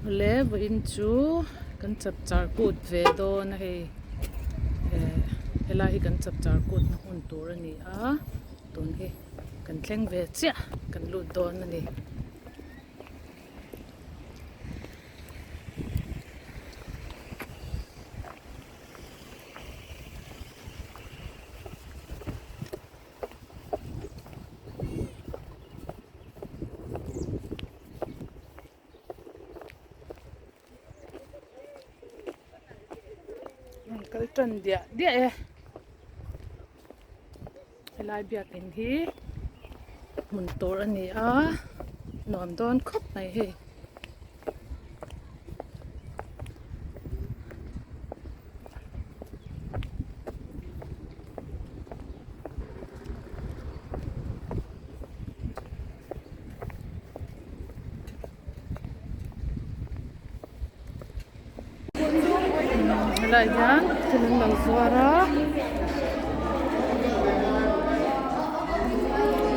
Awle vawiin chu kan chapchar kut ve dawn a hei eh helai hi kan chapchar kut na hmun tur a ni a tun hi kan thleng ve chiah kan lut dawn a ni. Rawn kal tan diah diah e helai biakin hi hmun tur a ni a nuam dawn khawp mai hei. Helai hian thil an lo zuar a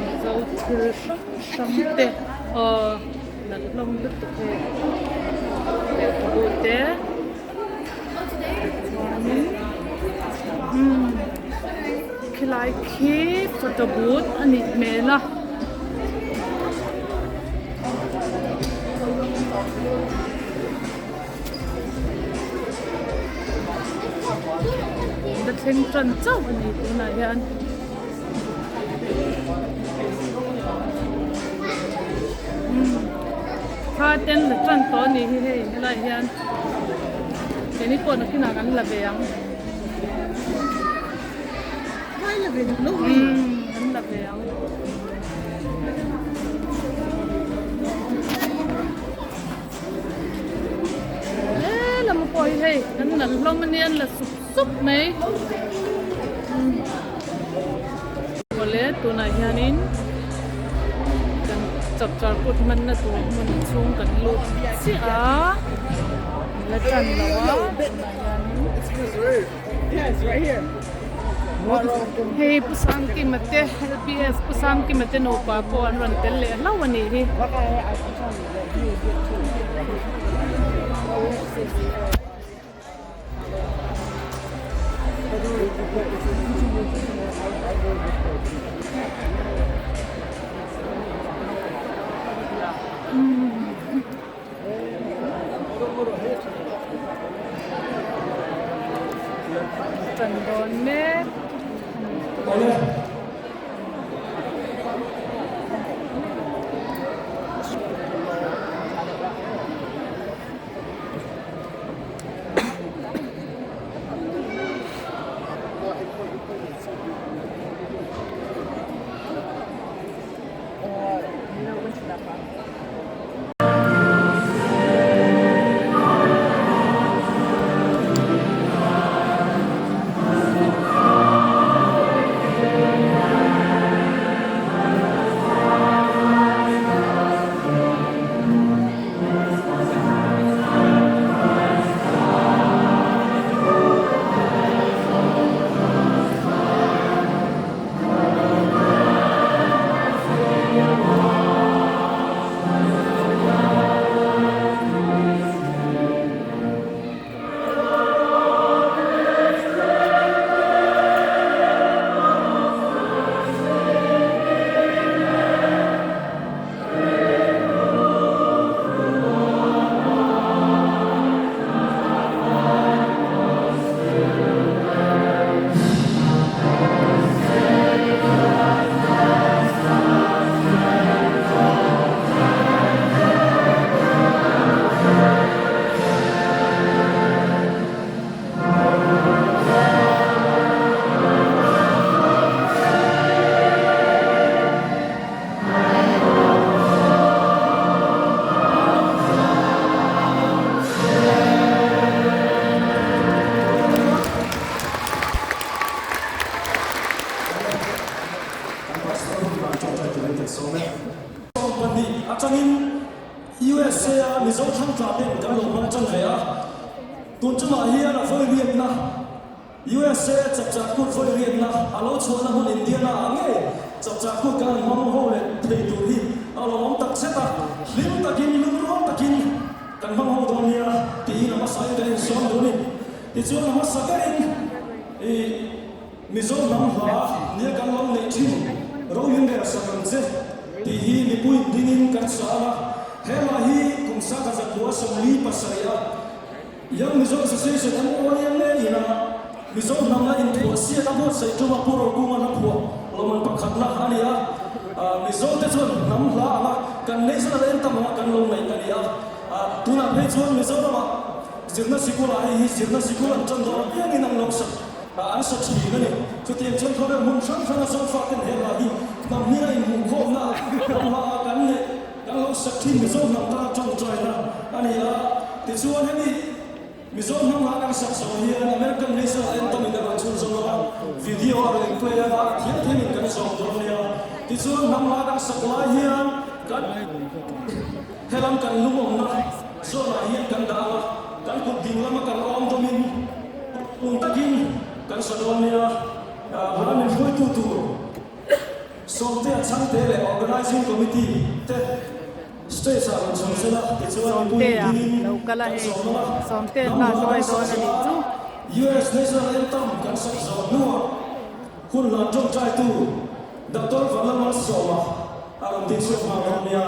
mizo thil hrang hrang te aw nalh hlawm lutuk hei lehkhabu te chuanin umm khilai khi photo booth a nih hmel a. La thleng tan chauh a ni tunah hian. Thla ten la tan tawh a nih hi hei helaiah hian keini pawh nakinah kan la ve ang. Umm an la ve ang. Helam pawh hi hei an nalh hlawm a nia an la sup sup mai. Awle tunah hianin kan chapchar kut hmanna tur hmun chhung kan lut chiah a an la tan lo a tunah hianin. Hei Pu Sangkima te LPS Pu Sangkima te nupa pawh an rawn tel leh hlauh a nih hi. Tan dawn mek a ni. Atangin USA a Mizo thangtla ten kan lo hmang tan ve a, tun chungah hian a vawi riatna USA chapchar kut vawi riatna a lo chhuahna hmun Indiana ah ngei chapchar kut kan han hmang ho leh thei tur hi a lawmawm tak zet a, hlim takin lungrual takin kan hmang ho dawn. Tichuan a hmasa berin i Mizo hnam hla nia kan lo neih thin Rohin rel sak ang che tih hi mipui dingin kan sa ang a, he hla hi kum sangkhat zakua 47 a Young Mizo Association MOA ngeiin a Mizo hnam la inthuah siat a buatsaih tuma Pu Rokunga hla phuah lawmman pakhatna a ni a, Mizo te chuan hnam hla anga kan national anthem anga kan lo ngaih a ni a, tunah phei chuan Mizoramah zirna sikul ah hei hi zirna sikul an tan dawn apiangin an lo sak an sa thin a ni. Chutiang chuan khawvel hmun hrang hranga Zofaten he hla hi hnam hminga inhmuhkhawmna hnam hla ah kan neih kan lo sak thin Mizo hnam tana tawngtaina a ni a, tichuan hemi Mizo hnam hla kan sak zawh hian American National Anthem in a rawn chhun zawm a, video a rawn in play a, a thiam thiamin kan zawm dawn nia. Tichuan hnam hla kan sak lai hian kan helam kan lungawmna zawnah hian kan dah ang a, kan kut ding lama kan awm dawmin un takin kan sa dawn nia. Hla min hruaitu tur Sawmtea Chhangte leh Organising Committee te Stage ah rawn chho sela tichuan mipui Sawmtea dingin lo kal a kan hei zawm ang a, Sawmtea hnam hna hla hruai kan sak dawn a zawh nih a, chu. US National Anthem kan sak zawh hnuah hun hlan tawngtaitu Doctor Vanlalmalsawma a rawn ding chhuak nghal dawn nia.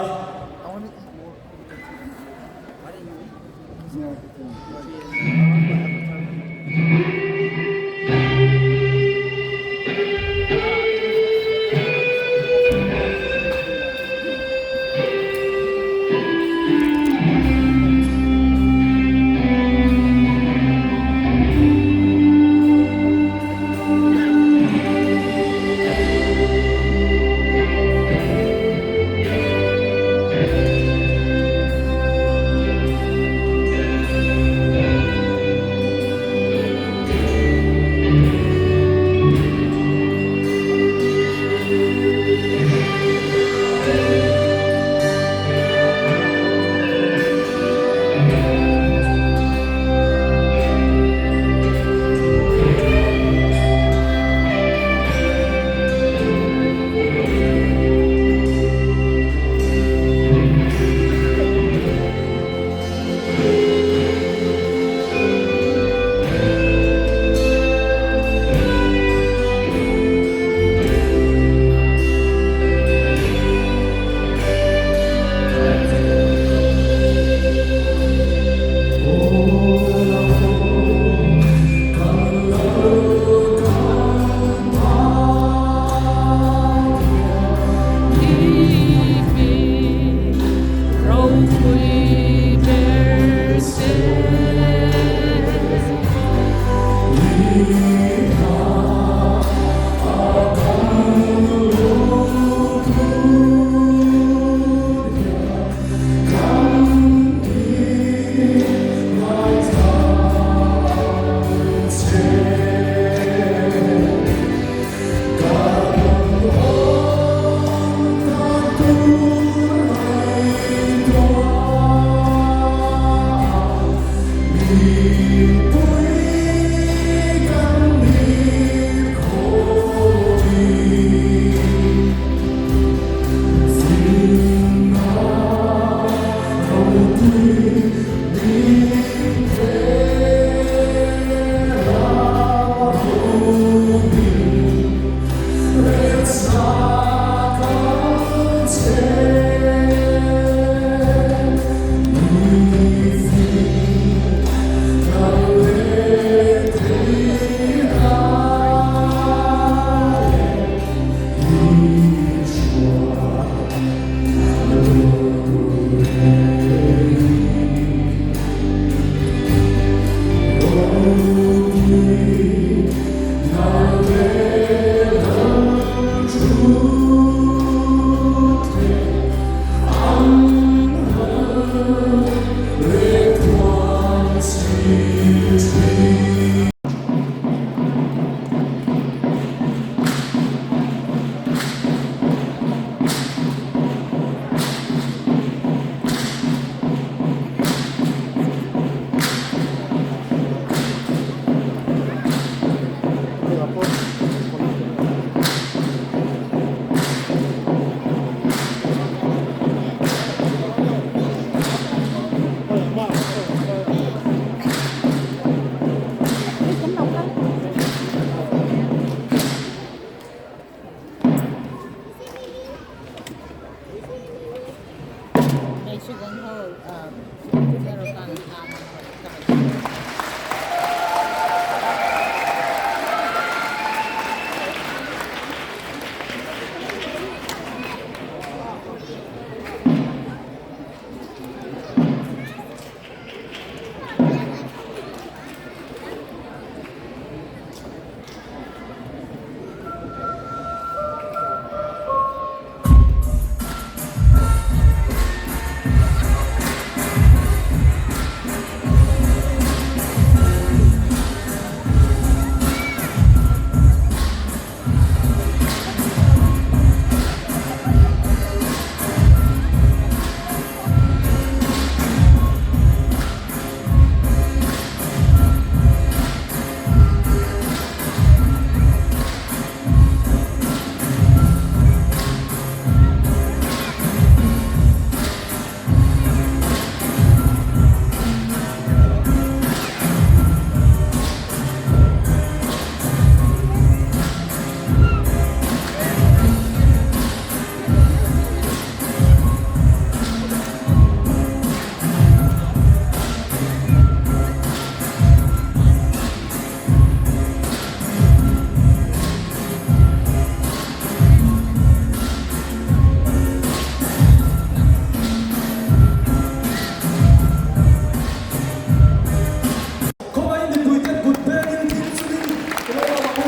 Khawngaihin mipuite kut pengin ding chungin i lo awm ang u.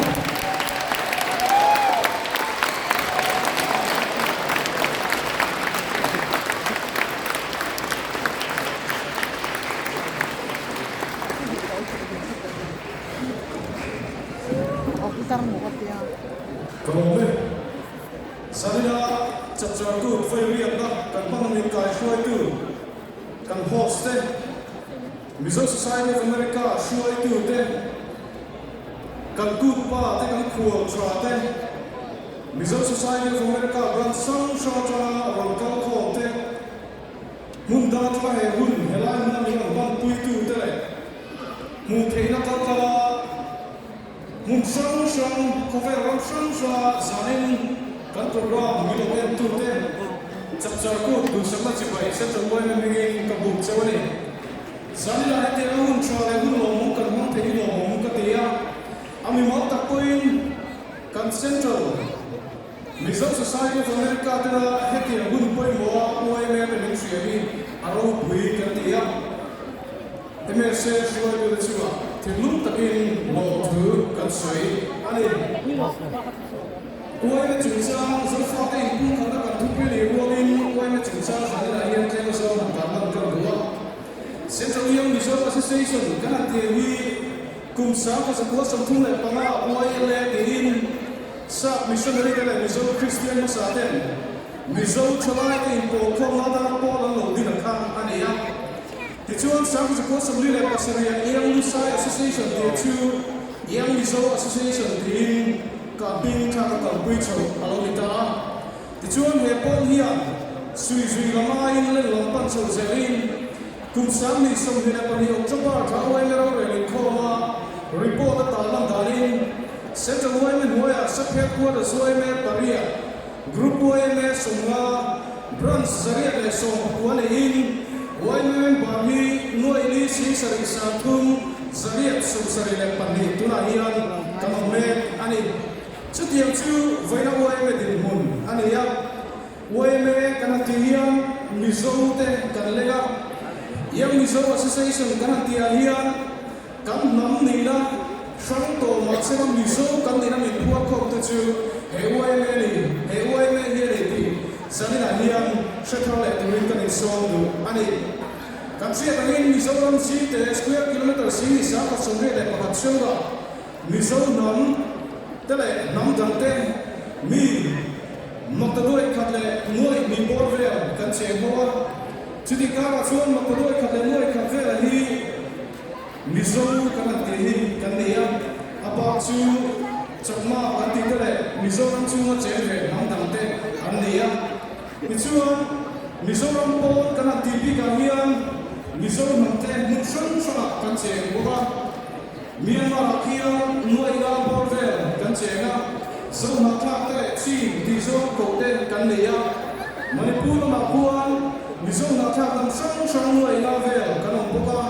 Ka lawm e. Zanina chapchar kut vairiatna kan hmang min kaihruaitu kan host te, Mizo Society of America hruaitu te, kan kut pa te, kan khual tha te, Mizo Society of America branch hrang hrang atanga rawn kal khawm te, hmun dang atanga he hun helai hmuna min rawn hmanpuitu te leh hmuh theihna kal tlanga hmun hrang hrang, khawvel ram hrang hranga zanin kan program min lo entu te, Chapchar Kut duhsakna chibai Central yma hmingin ka buk cheu a ni. Zaninah hetianga hun tha leh hun lawmawm kan hmang thei hi lawmawm ka ti a, a mimal tak pawhin kan Central Mizo Society of America tena hetiang hun pawimawha yma te min hria hi a ropui kan ti a. Msa hruaitute chungah thinlung takin lawmthu kan sawi a ni. Uaina chungchang, Zofate inpumkhatna kan thupui nei rualin uaina chungchang zaninah hian tlem azawng han tarlan kan duh a. Central Young Mizo Association kan han tih hi kum 1935 YLA tiin Sap missionary te leh Mizo Kristian hmasa ten Mizo thalaite inpawlkhawmna atana pawl an lo din a kha a ni a. Tichuan, 1947 Young Lusai Association tih chu Young Mizo Association tiin ka hming thlak a kalpui chho a lo ni ta a. Tichuan, he pawl hian sui zui lam aiin len lam pan chho zelin kum 2022 October thla YMA rorel inkhawm a report a tarlan danin Central YMA hnuaiah Sub Headquarters YMA pariat, Group yma 50, Branch 119 neiin yma member hi nuaili 73,172 tunah hian kan awm mek a ni. Chutiang chu vawiina yma dinhmun a ni a, yma kan han tih hian Mizo te kan leng a, Young Mizo Association kan han tih ah hian Kan hnam nihna hrang tawh mahsela Mizo kan nihna min phuar khawp te chu he yma ni, he yma hi a ni tih zaninah hian hre thar leh turin kan insawm duh a ni. Kan hriat angin Mizoram zingte square kilometre 11,181 chhungah Mizo hnam te leh hnam dang te mi maktaduai khat leh nuaih mi bawr vel kan cheng ho a, chutih karah chuan maktaduai khat leh nuaih khat vela hi Mizo kan han tih hi kan nei a, a bak chu Chakma kan tih te leh Mizoram chhunga cheng ve hnam dang te an nei a. Tichuan, Mizoram pawn kan han tih bikah hian Mizo hnam te hmun hrang hrangah kan cheng bawk a. Myanmar-ah khian Nuaila bawr vel kan cheng a, Zohnahthlak te leh Chin tih zawng koh te kan nei a. Manipur lamah khuan. Mizo hnahthlak dang hrang hrang nuaina vel kan awm bawk a,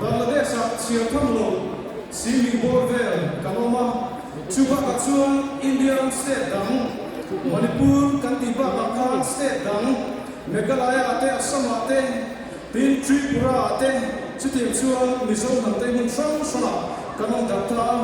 Bangladesh-ah chhiar tham lo sihnih bawr vel kan awm a, chu bakah chuan India ram state dang Manipur kan tih bakah khan state dang Meghalaya-ah te, Assam-ah te, tin Tripura-ah te chutiang chuan Mizo hnamte hmun hrang hrangah kan awm darh ta a.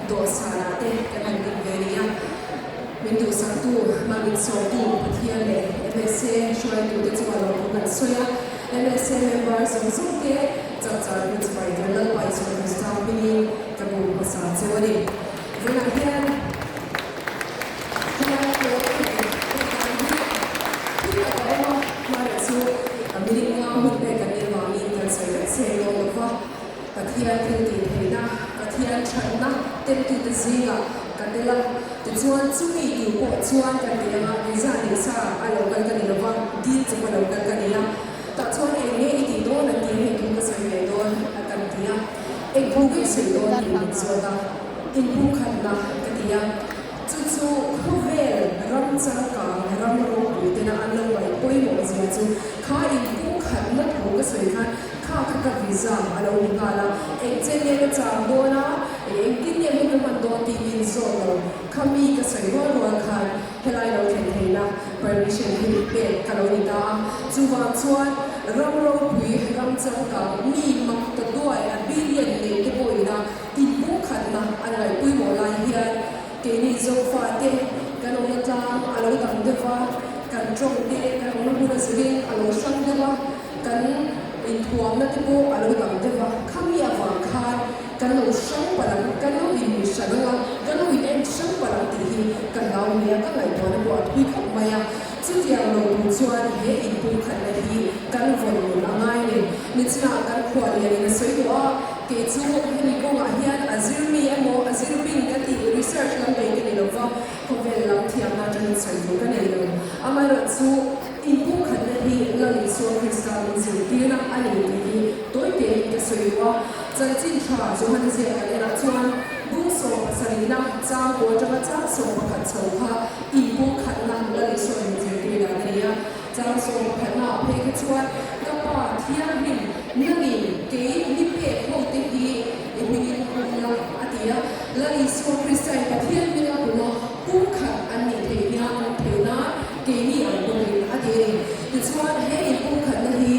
Dawhsanah te kan han ding ve ni a, min duhsaktu, hmangin sawmtu Pathian leh MSA hruaitute chu a lawmawm kan sawi a. MSA member zawng zawng te chapchar hun chhuai tur Lalpa Isua Krista hmingin ka bu hmasa cheu a ni. Vawiinah hian helai pawl leh hetiang hi thil tak a awm a, hmaiah chu minute nga hun pek kan nih avangin kan sawi vek seng dawn lo va. Pathian thil tih theihna, Pathian thatna temtute zingah ka tel a, tichuan chumi tur pawh chuan kan ti anga visa neih sa a lo kal ka ni lova, dil chawp a lo kal ka ni a, tah chuan eng nge i tih dawn an ti a, hei thu ka sawi ve dawn a kan ti a, eng thu nge i sawi dawn tih min zawt a, inpumkhatna ka ti a, chu chu khawvel ram changkang ram ropui tena an lo ngaih pawimawh zia chu kha inpumkhatna thu ka sawi khan Kha kha ka visa a lo ni nghal a, eng chen nge ka chang dawn a, engtin nge hun ka hman dawn tih min zawt lo. Kha mi ka sawi rual rual khan helai lo thlen theihna permission hi pek ka lo ni ta a. Chuvang chuan ram ropui, ram changkang, mi mak ta duai a billion neih te pawhin a inpumkhatna an ngaihpawimawh lai hian keini Zofate kan awmna tlang a lo dang deuh va, kan tawng te kan awmna hmun a zirin a lo hrang deuh a. Kan inthuamna te pawh a lo dang deuh a, khami avang khan kan lo hrang palh ang, kan lo inmi hran ang a, kan lo in en hrang palh ang tih hi ka hlau nia, ka ngaihtuahna pawh a thui khawp mai a. Chutiang lo tur chuan he inpumkhatna hi kan vawn nun a ngai ni. Nichinah kan khuah lianin a sawi tawh a, kei chu hemi kawngah hian a zir mi emaw a zir bing ka tih research lam bei ka ni lo va, khawvel lam thiamna atangin sawi tur ka nei lo. Amaherawhchu. Inpumkhatna hi Lal Isua Krista min zirtirna a ni tih hi tawi tein ka sawi duh a. Chanchin tha Johana ziak kan enah chuan bung 70na chang kaw atanga chang 11 chho kha inpumkhatna Lal Isua min zirtir dan a ni a. Chang 11 ah phei kha chuan ka Pa Thianghlim nangin kei ni pek ho te hi i hmingin hum la a ti a. Lal Isua Krista in Pathian hming a hum a, pumkhat an nih theih hian an theih nan Keini ang pawhin a ti a ni. Tichuan, he inpumkhatna hi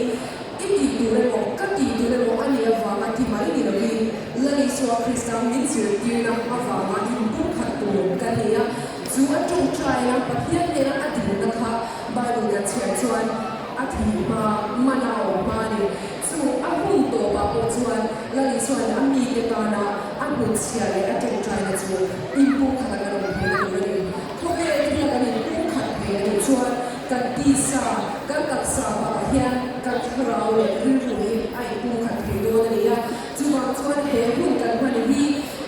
i tih tur emaw, ka tih tur emaw a nih avanga ti mai ni lovin, Lal Isua Krista min zirtirna avanga inpumkhat tur kan ni a. Chu a tawngtaina, Pathian hnena a dilna kha Bible kan chhiar chuan a thih hma, man a awm hma a ni. Chu a hun tawpah pawh chuan Lal Isua'n a mite tana a hnutchhiah leh a tawngtaina chu inpumkhat a kan awm theihna tur a ni. Khawvel thila kan inpumkhat thei a nih chuan kan tisa, kan taksa bakah hian kan thlarau leh rilru hi a inpumkhat thei dawn a ni a. Chuvang chuan he hun kan hman hi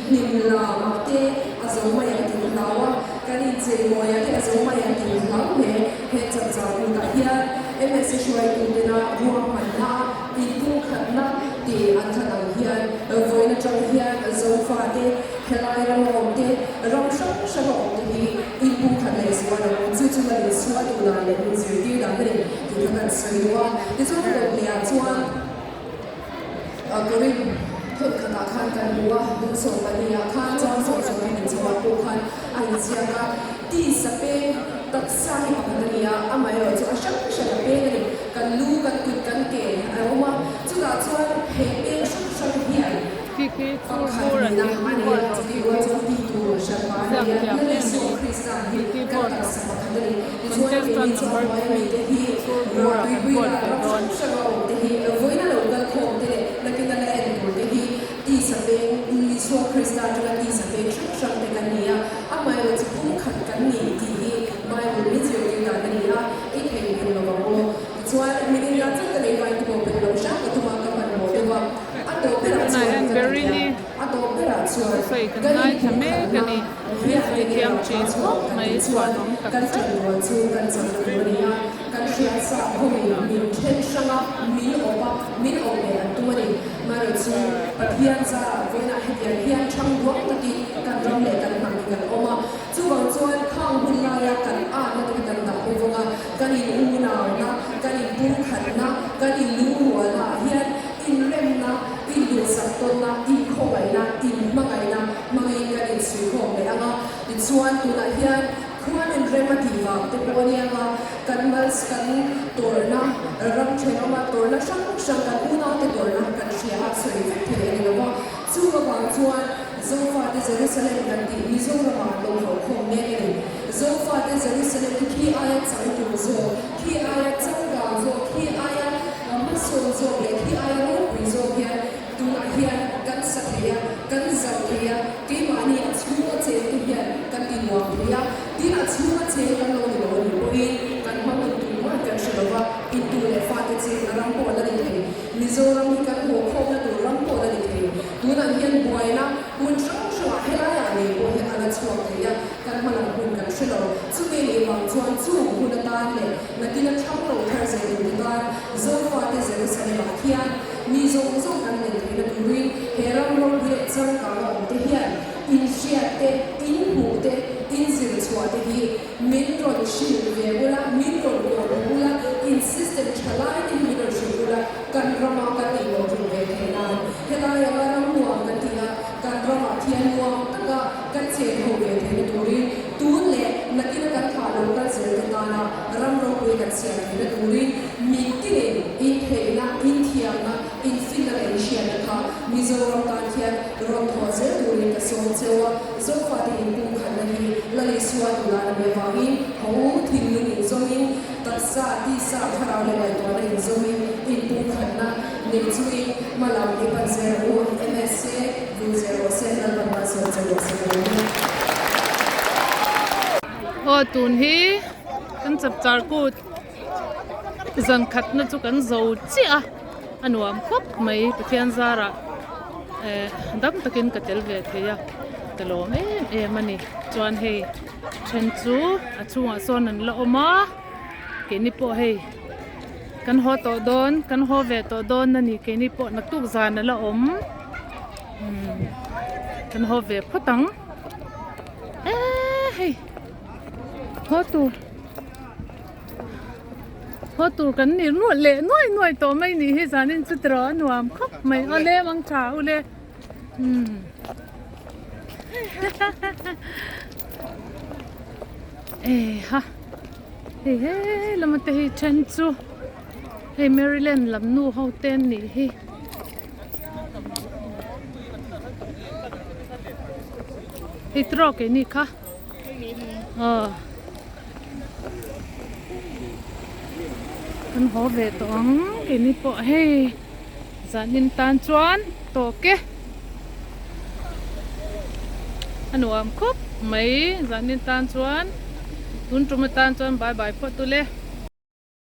hnim lamah te a zo mai ang tih hlau a, kan incheimawiah te a zo mai ang tih hlau hle. He chapchar kutah hian MSC hruaitutena ruahmanna, inpumkhatna tih an thlan ang hian vawiin atang hian Zofate, Helai ram a awm te, ram hrang hrang a awm te hi inpumkhat leh zual ang u. Chu chu kan insual duh dan leh min zirtir dan a ni tih kha kan sawi duh a. Tichuan a dawt lehah chuan Korin thawn khatah khan kan hmu a, bung 12 ah khan chang 10 in chhoah pawh khan a inziak a, tisa peng taksa hi pakhat a ni a, amaherawh chu a hrang hrang a peng a ni. Kan lu, kan kut, kan ke a awm a, chutah chuan he peng hrang hrang hian Khi khi chur bur an tih hi board ah khi khi ziak thiam em mai khi khi board ah contestant number 3 chur bur ah kan vote ve dawn. Tunah hian Beryl-i thusawi kan ngaithla mek a ni. Thusawi thiam thin khawp mai chhuanawm tak zet. Inremna, induhsak tawnna, inkhawngaihna, inhmangaihna hmangin kan insuihkhawm leh ang a. Tichuan, tunah hian khuan inrem a tih vang te pawh a ni ang a, kan mals kan tawrhna, ram thenawma tawrhna hrang hrang kan unaute tawrhna kan hria a, sawi vek thei a ni lo va. Chu avang chuan Zofa Zofate Jerusalem kan tih Mizoramah an lo hauhkhawm mek a ni. Zofate Jerusalem hi khi aia changtlung zawk, khi aia changkang zawk, khi aia hmasawn zawk leh khi aia ropui zawk hian tunah hian kan sa thei a, kan zauh thei a, keimahni a chhunga chengte hian kan ti nuam thei a, tin a chhunga cheng kan lo ni lo a nih pawhin kan hmang intumah kan hre lo va, intu leh fate chenna ram pawh la ni thei. Mizoram hi kan haw khawmna tur ram pawh la ni thei. Tunah hian buaina hmun hrang hrangah helaiah ngei pawh hian a la chhuak thei a, kan hma lam hun kan hre lo. Chumi nih vang chuan chung hun atan leh nakin a thang lo thar zel tur atan Zofate Jerusalem-ah khian mi zawng zawng kan len theihna turin he ram ropui leh changkang a awm te hian inhriat te, inhmuh te, inzir chhuah te hi Min rawn hrilh ve ula, min rawn kawh duh ula, in system tha lai te hi min rawn hrilh ula, kan rama kan tih lawh tluk ve theih nan. Helai anga ram nuam kan tih a, kan ramah thian nuam taka kan chen ho ve theihna turin, tun leh nakina kan thah lo kal zel te tana ram ropui kan siam theihna turin mitinin intheihna, inthiamna, Infinna leh inhriatna kha Mizoram tan hian rawn thawh zel turin ka sawm cheu a, Zofate inpumkhatna hi Lal Isua duhdan a nih avangin ho u thinlung inzawmin, taksa, tisa, thlarau leh ngaihtuahna inzawmin inpumkhatna nei chungin hma lam i pan zel ang u, MSA vul zel rawh se, Lalpan malsawm che rawh se ka lawm e. Aw tun hi kan chapchar kut. Zan khatna chu kan zo chiah a, a nuam khawp mai Pathian zarah eh dam takin ka tel ve thei a, ka lawm em em a ni. Chuan hei then chu a chhungah sawn an la awm a, keini pawh hei kan haw tawh dawn kan haw ve tawh dawn a ni keini pawh naktuk zan a la awm umm kan haw ve phawt ang eee hei haw tur. Haw tur kan ni nuaih leh nuaih nuaih tawh mai nih hi zanin chu tiraw a nuam khawp mai aw le mang tha u le umm eiha hei he lama te hi then chu hei Maryland lam nu ho te an nih hi. Hei tiraw keini kha. Aw kan haw ve tawh ang keini pawh hei zanin tan chuan tawk e a nuam khawp mai zanin tan chuan tun tum atan chuan bye bye phawt ule.